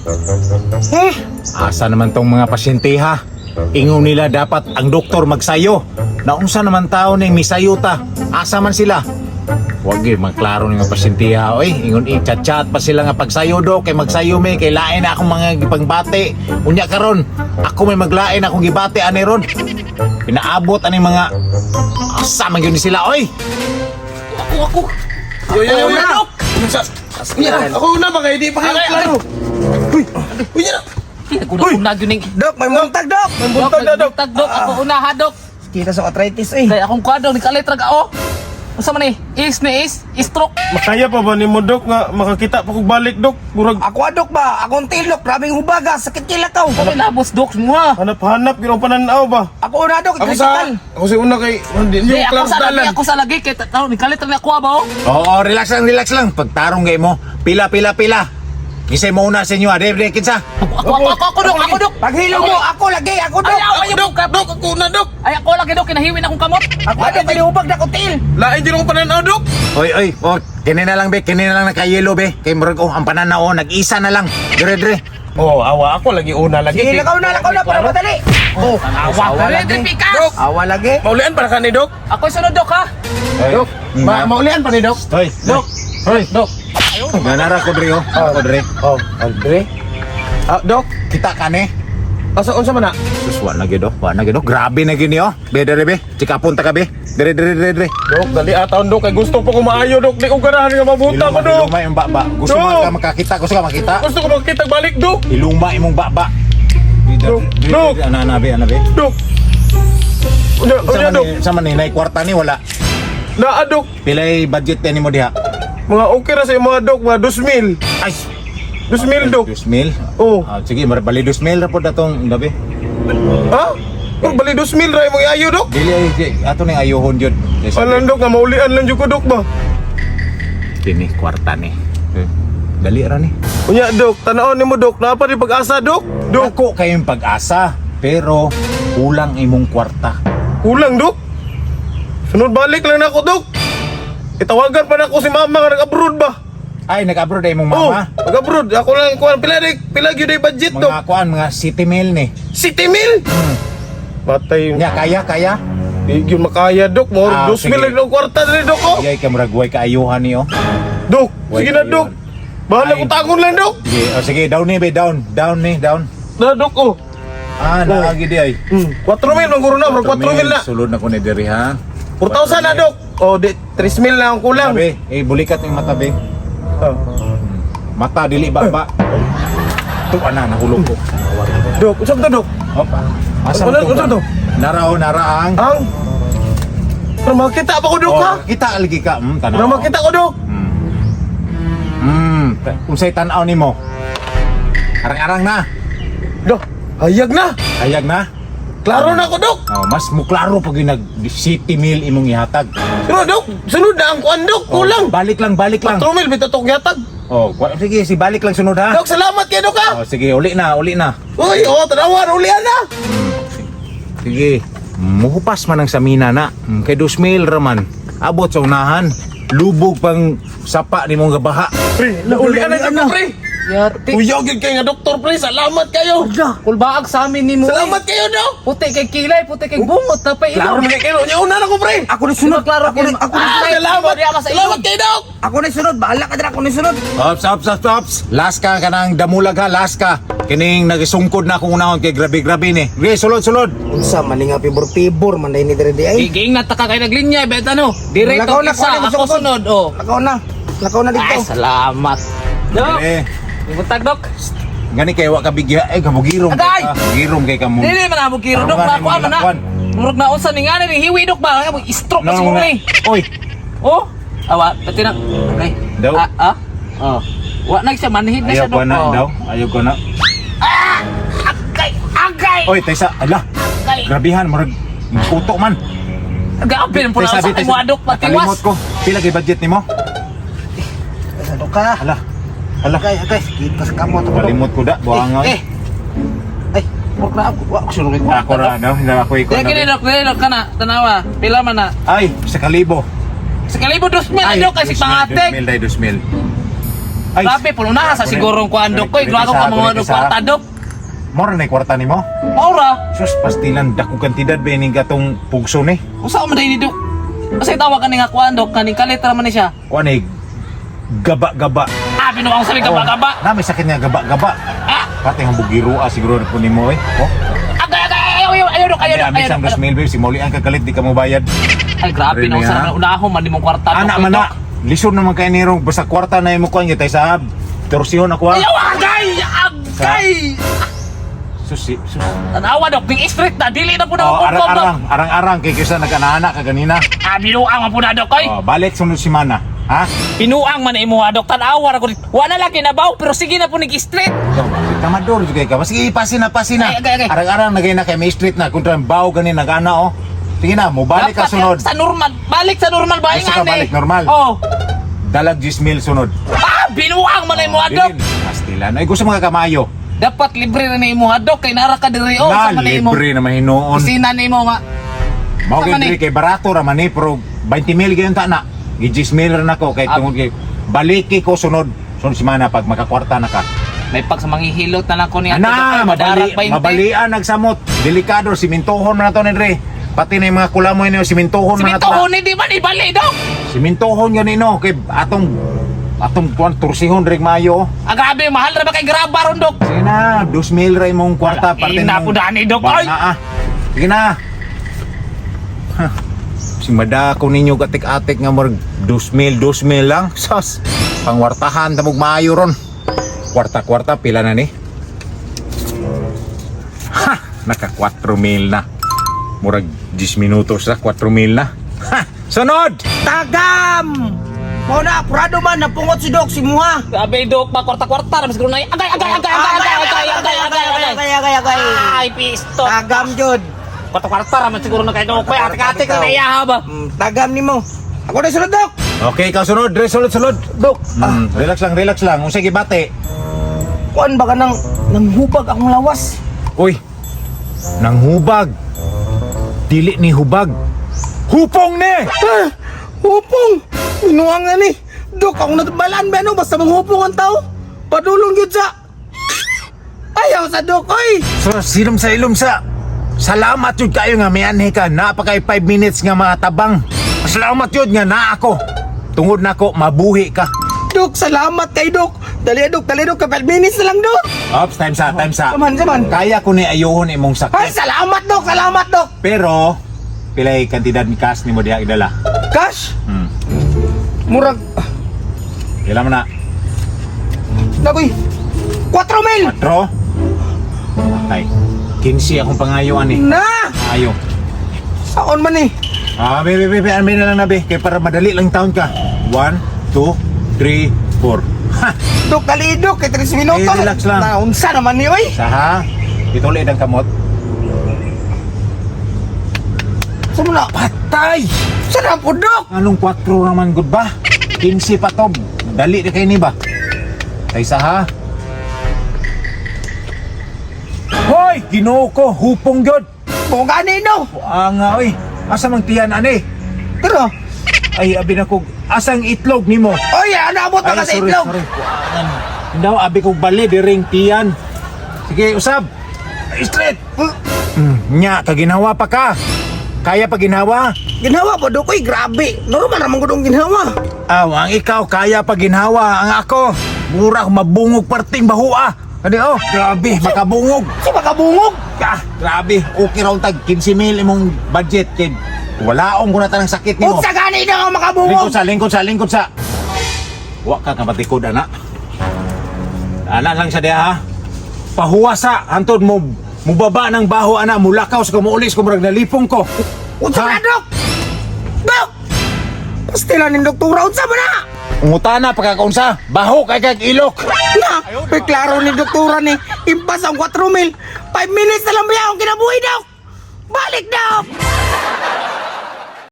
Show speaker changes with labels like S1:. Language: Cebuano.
S1: Eh, asa naman tong mga pasyente ha? Ingon nila dapat ang doktor magsayo. Naunsa naman tao ning misayo ta? Asa man sila? Wag gyud magklaro ni mga pasyente ha. Oy, ingon i-chat-chat pa sila nga pagsayo do kay magsayo mi kay lain na akong mga gipangbati. Unya karon, ako may maglain akong gibati ani ron. Pinaabot ani mga asa man gyud ni sila oy.
S2: Ako, ako.
S3: Yo, yo, yo, yo.
S2: Dok.
S3: Unya, ako una ba kay di pa kayo klaro. Uy, unya na.
S2: Uy, una gyud ning.
S4: Dok, may muntag, Dok!
S3: May buntag na, Dok.
S2: Buntag, Dok. Ako una ha, Dok.
S4: Kita sa arthritis, eh.
S2: Kay akong kwadro ni kaletra ka oh. Unsa man ni? Is ni is stroke.
S3: Makaya pa ba ni mo, Dok, nga makakita pa kog balik, Dok? Murag
S4: Ako adok ba? Akong tilok, grabing hubaga, sakit kila ka.
S2: Kami labos, Dok, mo ha.
S3: hanap-hanap gyud ang pananaw ba.
S4: Ako una, Dok,
S3: Ako sa
S4: critical.
S3: ako sa una kay hindi
S2: Di,
S3: niyo
S2: ako
S3: klaro
S2: sa lagi,
S3: dalan.
S2: ako sa lagi kay tao ni kaletra ni ako ba oh.
S1: Oo, relax lang, relax lang. Pagtarong gay mo, pila, pila, pila. Kisay mo una sa inyo, ha? Dre, dre, kinsa?
S2: Ako ako ako ako, Dok, ako, Dok.
S4: Paghilo mo, ako lagi, ako, Dok.
S2: Ay, ako
S3: Dok,
S2: yung
S3: Dok, ako una, Dok.
S2: Ay, ako lagi, Dok, kinahiwin akong kamot.
S4: Ako adok, kay hubag na ko til.
S3: Lain din akong pananaw, Dok.
S1: Oy, oy, oh, kini na lang be, kini na lang nakayelo be. Kay murag oh, ang pananaw oh, nag-isa na lang. Dre, dre.
S3: Oh, awa ako lagi una lagi.
S4: Sige, lakaw na, lakaw na, para madali. Oh,
S2: Awa lagi. Pikas.
S3: Dok,
S4: awa lagi.
S3: maulian para ka ni Dok.
S2: Ako sunod, Dok, ha.
S3: Dok, maulian pa ni Dok.
S1: Hoy,
S3: Dok.
S1: Hoy,
S3: Dok.
S1: Ganara ko dre oh. Ko dre.
S3: Oh, Andre. Ah, Dok,
S1: Kita ka ni.
S3: asa unsa man na?
S1: Sus, wa na gyud oh. Wa na gyud oh. Grabe na gyud ni oh. Be, dre be. Chikapon ta ka be. Dre, dre, dre, dre.
S3: Dok, dali ataon, Dok, kay gusto pa ko maayo, Dok. Di ko ganahan nga mabuta ko, Dok.
S1: Iluma yung baba. Gusto mo
S3: Dok.
S1: ka makakita, gusto ka makita.
S3: Gusto ko makita balik, Dok.
S1: Iluma imong baba.
S3: Dok, Dok.
S1: Ana, ana, be, ana, be.
S3: Dok. Unya, unya, Dok.
S1: Sa man ni nay kwarta ni wala.
S3: Naa, Dok.
S1: Pilay budget ni mo diha?
S3: Mga okay ra sa imo, Dok, mga 2,000.
S1: Ay,
S3: 2,000, Dok.
S1: 2,000.
S3: Oh.
S1: Ah, sige, bali 2,000 ra pod atong gabi.
S3: Ha? Pero bali 2,000 ra imong iayo, Dok.
S1: Dili ay di, ato ning ayohon jud.
S3: Alam, Dok, nga maulian lang jud ko, Dok ba.
S1: Kini kwarta ni. Eh, dali ra ni.
S3: Unya, Dok, tan-awon nimo, Dok. Naa pa di pag-asa, Dok. Dok,
S1: Dako kayong pag-asa, pero kulang imong kwarta.
S3: kulang, Dok. Sunod balik lang nako, Dok. Itawagan pa nako si mama nga nag-abroad ba.
S1: Ay, nag-abroad ay imong
S3: Oh,
S1: mama.
S3: nag-abroad. Ako lang kuan pila di pila gyud ay budget, Dok.
S1: Mga kuan, mga city mail ni.
S3: City mil. Patay.
S1: Nya kaya kaya.
S3: Di gyud makaya, Dok. More
S1: Ah,
S3: 2,000
S1: sige.
S3: lang ang kwarta diri, Dok. Oh.
S1: Iyay ka murag way kaayuhan ni oh.
S3: Dok,
S1: Way
S3: sige na,
S1: kaayuhan.
S3: Dok. Bahala
S1: Ay.
S3: ko tangon lang, Dok.
S1: Sige, oh, sige, down ni be, down, down ni, down.
S3: Na, Dok, oh.
S1: Ah, naagi di ay.
S3: 4,000 man guro na, bro. 4,000 na.
S1: Sulod na ko ni diri ha.
S3: 4,000 na, Dok. Oh, di 3,000 na ang kulang.
S1: Tabi, eh bulikat yung mata be.
S3: Oh.
S1: Mata dili ba ba. Tu ana nahulog ko.
S3: Dok, usap to, Dok.
S1: Opa. Asa
S3: Ano-
S1: man to?
S3: ano to?
S1: Nara oh, nara ang.
S3: Ang Pero makita pa ko, Dok,
S1: Oh,
S3: ha?
S1: kita lagi ka. Tanaw.
S3: Pero makita ko, Dok.
S1: Unsay tan-aw nimo? Arang-arang na.
S3: Dok, hayag na.
S1: Hayag na.
S3: Klaro na ko, Dok.
S1: Oh, mas muklaro pag yung nag city meal imong ihatag.
S3: Pero, Dok, sunod na ang kuan, Dok.
S1: Oh,
S3: Kulang.
S1: balik lang, balik lang.
S3: 4,000, bitatok yatag.
S1: Oh, sige, si balik lang sunod ha.
S3: Dok, salamat kay Dok, ha?
S1: Oh, sige, uli na, uli na.
S3: Uy, oh, tanawan, ulian na.
S1: Sige. Muhupas man ang samina na. Kay 2,000 ra man. Abot sa unahan. Lubog pang sapa ni mong gabaha.
S3: Pre, naulian na dyan ko, pre.
S2: Yati.
S3: Uyog yun kayo nga, doktor, pre. Salamat kayo.
S2: Kulbaag sa amin ni mo.
S3: Salamat kayo, Dok.
S2: Puti kay kilay, puti kay bungot, tapay
S3: Klaro
S2: ilong.
S3: na kayo. Unya, una na ko, pre.
S4: Ako ni sunod.
S2: Klaro
S4: Ako ni, ako ni,
S3: Ah, salamat. Salamat kayo, Dok.
S4: ako ni sunod. Bahala ka dira, ako ni sunod.
S1: Ops, ops, ops, ops. Last ka kanang damulag ha, last ka. Kining nagisungkod na akong unahon kay grabe-grabe ni. Sige, sulod, sulod.
S4: Unsa man ni nga pibor-pibor man dai ni diri di ay.
S2: Giging na taka kay naglinya, bet ano. Direkto
S4: Lakaw na,
S2: isa,
S4: kuha na,
S2: ako
S4: sungkod.
S2: sunod, oh.
S4: Lakaw na. Lakaw na dito.
S2: Ay, salamat. Dok,
S1: Eh,
S2: ibutag, Dok.
S1: gani kay wa ka bigya eh kabugirom kay
S2: Agay!
S1: ka. Girom kay ka mo.
S2: Dili man amo kiro, Dok,
S1: Tarungan
S2: makuha
S1: imong
S2: man na.
S1: gilakwan.
S2: Murag na unsa ni nga ni hiwi, Dok ba? Stroke na
S1: No,
S2: siguro
S1: no,
S2: ni.
S1: Oy,
S2: Oh, awa, pati na. Okay.
S1: Daw.
S2: Ah, ah. Oh. Wa na siya manhid na
S1: ayaw
S2: siya,
S1: ko
S2: Dok.
S1: na
S2: Oh.
S1: daw. Ayaw ko na.
S2: Agay, agay.
S1: Oy, taysa, ala.
S2: Agay.
S1: Grabihan murag kuto man.
S2: Gabi po na
S1: Taysa,
S2: sa
S1: taysa.
S2: imo adok
S1: Nakalimot
S2: patiwas.
S1: ko. Pila kay budget nimo?
S4: Sa ka.
S1: Ala. Ala.
S4: Agay, agay, kita sa kamot ako.
S1: Kalimot ko da, buhangon.
S4: Eh, eh. Ay, murag na ako. Wa ko sunod kay
S1: Ako ra no, hindi ako ikaw
S2: Dili kini,
S1: na.
S2: Dok, dili, Dok kana, tanawa. Pila man na?
S1: Ay, sa kalibo.
S2: Sa kalibo 2,000 na, Dok, kasi pangatig.
S1: 2,000 day 2,000. Ay,
S2: Grabe, puno na sa sigurong kuan, Dok. Koy, grabe ka mga
S1: Kunit
S2: ano
S1: isa.
S2: kwarta, Dok.
S1: Mora na kwarta nimo?
S2: Maura.
S1: Sus, pastilan dako kantidad ba ining katong pugso ni?
S2: Usa man ni Dok. Usa tawag kani nga kuan, Dok, kaning kalit ra man ni siya.
S1: Kuan eh, gaba-gaba.
S2: Ah, binuang sa gaba-gaba.
S1: Na may sakit nga gaba-gaba.
S2: Ah,
S1: Pati ang bugirua siguro na po nimo eh. Oh.
S2: Agay, agay, ayaw, ayaw, ayaw, Dok, ayaw, Dok,
S1: Ami
S2: ayaw,
S1: sang
S2: Dok.
S1: 2,000 babe, si Molly ang kagalit di ka mo bayad.
S2: Ay, grabe
S1: Really,
S2: na usa
S1: ha?
S2: na unahon man nimong kwarta, Dok.
S1: Ana
S2: Koy,
S1: man na.
S2: Dok.
S1: Lisod naman kay nirong basta kwarta na imo kuan tay sa torsihon ako ah.
S2: Ayaw, agay, agay.
S1: Sus, sus.
S2: Tanawa, Dok, ning street na dili na po na
S1: Oh,
S2: ako, Dok.
S1: arang-arang, arang-arang kay kaysa nag-ana ka ganina.
S2: Ah, binuang man po na, Dok, oy.
S1: Oh, balik sunod semana, ha?
S2: Binuang man imo, ha, Dok. Tanawa ra ko. Wala lang kinabaw, pero sige na po ning street.
S1: Tamador jud kay ka. Sige, pasin na, pasin na.
S2: Ay, agay, agay.
S1: Arang-arang nagay na kay may street na kontra ang baw ganin nag-ana oh. Sige na, mo balik ka
S2: Dapat,
S1: sunod.
S2: Sa normal, balik sa normal ba
S1: Gusto ka
S2: nga,
S1: balik normal?
S2: Oh.
S1: Dalag 10 mil sunod.
S2: Ah, binuang man imo, ha, Dok.
S1: Bilin. Pastilan. Ay gusto mga kamayo.
S2: Dapat libre na imo, ha, Dok, kay nara ka diri oh,
S1: Na
S2: sa man imo.
S1: libre na mahinuon.
S2: Kusina nimo nga.
S1: Mao
S2: Sa
S1: kay
S2: man eh.
S1: diri kay barato ra man ni pero 20 mil gayon ta na. Gi 10 mil ra nako kay
S2: Ah.
S1: tungod kay baliki ko sunod sunod semana pag makakwarta na ka.
S2: May pag sa manghihilot na lang ko ni Ate
S1: Ana,
S2: Dok, ay,
S1: mabali,
S2: madarak 20.
S1: mabalian nagsamot. Delikado simintohon man na to ni dre. Pati na yung mga kulamoy niyo simintohon man na to.
S2: Simintohon ni di man ibali, Dok.
S1: Simintohon ganino kay atong atong kuan tursihon reg mayo.
S2: Ah, grabe, mahal ra ba kay graba ron, Dok?
S1: Sige na, 2 mil ra imong kwarta
S2: Wala,
S1: parte
S2: ina po dani, Dok, ay!
S1: Ba, ah. Sige na. Ha. Simada ko ninyo katik-atik nga murag 2 mil, 2 mil lang. Sas. Pangwartahan tamog maayo ron. Kwarta-kwarta pila na ni? Ha, naka 4 mil na. Murag 10 minutos ra 4 mil na. Ha, sunod.
S4: Tagam! Mao na, apurado man, napungot si Dok, si Muha.
S2: Grabe, Dok, pa kwarta-kwarta ra siguro na. Agay, agay, agay, agay, agay, agay, agay, agay, agay.
S4: Agay, agay, agay.
S2: Ay, pisto.
S4: Tagam, jud.
S2: Kwarta-kwarta ra man siguro na kay Dok. Koy, atik-atik na iya ha ba.
S4: Tagam nimo. Ako na sunod, Dok.
S1: Okay, ikaw sunod, Dre, sulod, sulod.
S4: Dok, ah,
S1: Relax lang, relax lang. Unsay gibate?
S4: kuan ba ka nang nanghubag akong lawas?
S1: Uy, nanghubag. Dili ni hubag. Hupong ni!
S4: Ah, hupong! Minuang na ni. Dok, akong natabalaan ba no? Basta manghupong ang tao. Padulong yun sa... Ayaw sa Dok, oy!
S1: So, silom sa ilom sa... Salamat yun kayo nga mianhi ka. Naa pa kay 5 minutes nga mga tabang. Salamat yun nga naa ako. Tungod nako mabuhi ka.
S4: Dok, salamat kay Dok. Dali, Dok, dali, Dok. 5 minutes na lang, Dok.
S1: Ops, time sa, time sa.
S4: Saman, saman.
S1: Kaya ko ni ayuhon imong
S4: Ay,
S1: sakit.
S4: salamat, Dok! Salamat, Dok!
S1: Pero, pilay kantidad ni cash nimo diha idala.
S4: Cash? Murag...
S1: Pila man na?
S4: Nagoy! 4 mil!
S1: 4? Ay, 15 akong pangayoan eh.
S4: Na!
S1: Ayo.
S4: Saon man eh?
S1: Ah, be, be, be, be, ano na lang na, be. Kaya para madali lang taon ka. 1, 2, 3, 4. Ha!
S4: Dok, dali, Dok. Kay 3 minuto.
S1: Eh, relax lang.
S4: Naunsa naman ni, oy!
S1: Saha, itulid ang kamot.
S4: Saan mo na?
S1: Patay!
S4: Saan na po, Dok?
S1: Anong 4 naman, good ba? 15 pa to. Dali na kayo ni ba? Tay saha. Hoy! Ginoo ko, hupong gyud.
S4: Buong gani, no?
S1: Anga, oy. Asa mang tiyan, ani?
S4: Pero,
S1: Ay, abi na ko, asang itlog nimo?
S4: oy, ano abot pa ka sa
S1: sorry,
S4: itlog?
S1: sorry. Kuangan. Hindi abi kong bali, diring tiyan. Sige, usab. Ay, straight. Nya, kaginawa pa ka. Kaya pa ginawa?
S4: Ginawa po, Dok. Oy, grabe. Normal naman ko dong ginawa.
S1: Aw, ang ikaw, kaya pa ginawa. Ang ako, mura mabungog parting bahua. Ano, oh, grabe, makabungog.
S4: Si makabungog.
S1: Ah, grabe, okay raw tag 15 mil imong budget, kid. Walaong ko na tanang sakit nimo.
S4: Unsa gani na ako makabungog?
S1: Lingkod sa, lingkod sa, lingkod sa. Wa ka kapatikod, ana. Ana lang sa diha, ha? Pahuwasa, hantod mo, mubaba ng baho, ana, mulakaw sa kumuulis, kumurag nalipong ko.
S4: Unsa
S1: Ha?
S4: na, Dok? Dok! Pastila ni doktora, unsa man na?
S1: Ungutana, pagkakaunsa, baho kay kag ilok.
S4: Na, may klaro ni doktora ni impas ang 4 mil. 5 minutes na lang ba akong kinabuhi, Dok? Balik, Dok!